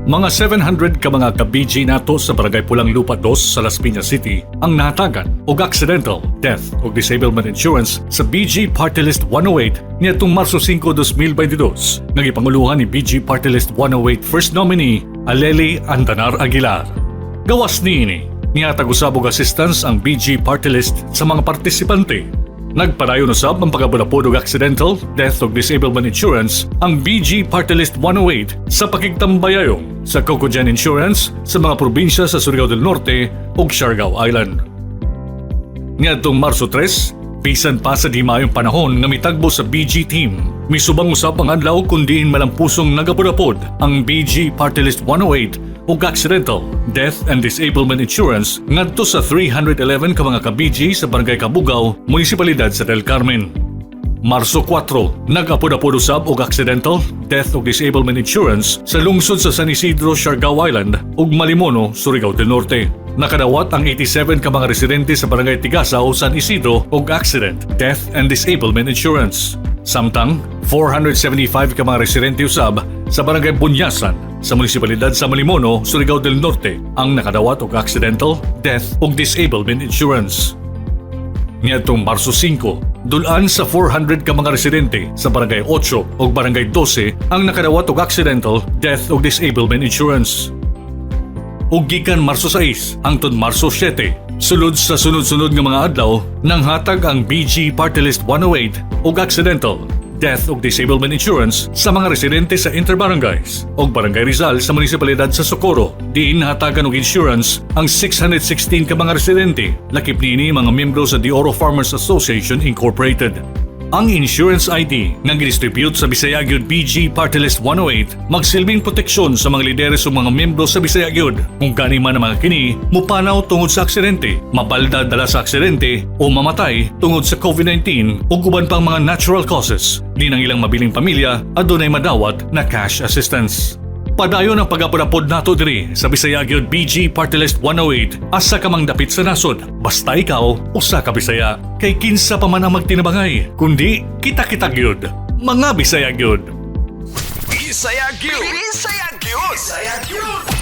Mga 700 ka mga ka-BG nato sa Barangay Pulang Lupa 2 sa Las Piñas City ang nahatagan og accidental, death ug disablement insurance sa BG Party List 108 niadtong Marso 5, 2022 nga gipanguluhan ni BG Party List 108 first nominee Aleli Andanar Aguilar. Gawas niini, nihatag usab og assistance ang BG Party List sa mga partisipante. Nagpadayon usab ang pag-apod-apod og accidental, death ug disablement insurance ang BG Party List 108 sa pakigtambayayong sa Cocogen Insurance sa mga probinsya sa Surigao del Norte ug Siargao Island. Niadtong Marso 3, bisan pa sa di maayong panahon nga mitagbo sa BG team, misubang usab ang adlaw kun diin malampusong nagapod-apod ang BG Party List 108 ug accidental, death and disablement insurance ngadto sa 311 ka mga ka-BG sa Barangay Kabugao, Munisipalidad sa Del Carmen. Marso 4, nag-apod-apod usab og accidental, death ug disablement insurance sa lungsod sa San Isidro, Siargao Island ug Malimono, Surigao del Norte. Nakadawat ang 87 ka mga residente sa Barangay Tigasaw, San Isidro og accident, death and disablement insurance. Samtang 475 ka mga residente usab sa Barangay Bunyasan sa Munisipalidad sa Malimono, Surigao del Norte ang nakadawat og accidental, death ug disablement insurance. Niadtong Marso 5, dulan sa 400 ka mga residente sa Barangay 8 ug Barangay 12 ang nakadawat og accidental, death ug disablement insurance. Ug gikan Marso 6 hangtod Marso 7, sulod sa sunod-sunod nga mga adlaw, nanghatag ang BG Party List 108 og accidental, death ug disablement insurance sa mga residente sa interbarangays ug Barangay Rizal sa Munisipalidad sa Socorro. Diin nahatagan og insurance ang 616 ka mga residente, lakip niini mga miyembro sa De Oro Farmers Association Incorporated. Ang insurance ID nga gidistribute sa Bisaya Gyud BG Party List 108 magsilbing proteksyon sa mga lideres ug mga miyembro sa Bisaya Gyud kung gani man ang mga kini mupanaw tungod sa aksidente, mabalda dala sa aksidente o mamatay tungod sa COVID-19 ug uban pang mga natural causes. Di nang ilang mabiling pamilya adunay madawat na cash assistance. Padayon ang pag-apod-apod nato diri sa Bisaya Gyud BG Party List 108, asa ka mang dapit sa nasod. Basta ikaw usa ka Bisaya. Kay kinsa pa man ang magtinabangay, kundi kita-kita gyud. Mga Bisaya gyud. Bisaya Gyud. Bisaya Gyud. Bisaya Gyud.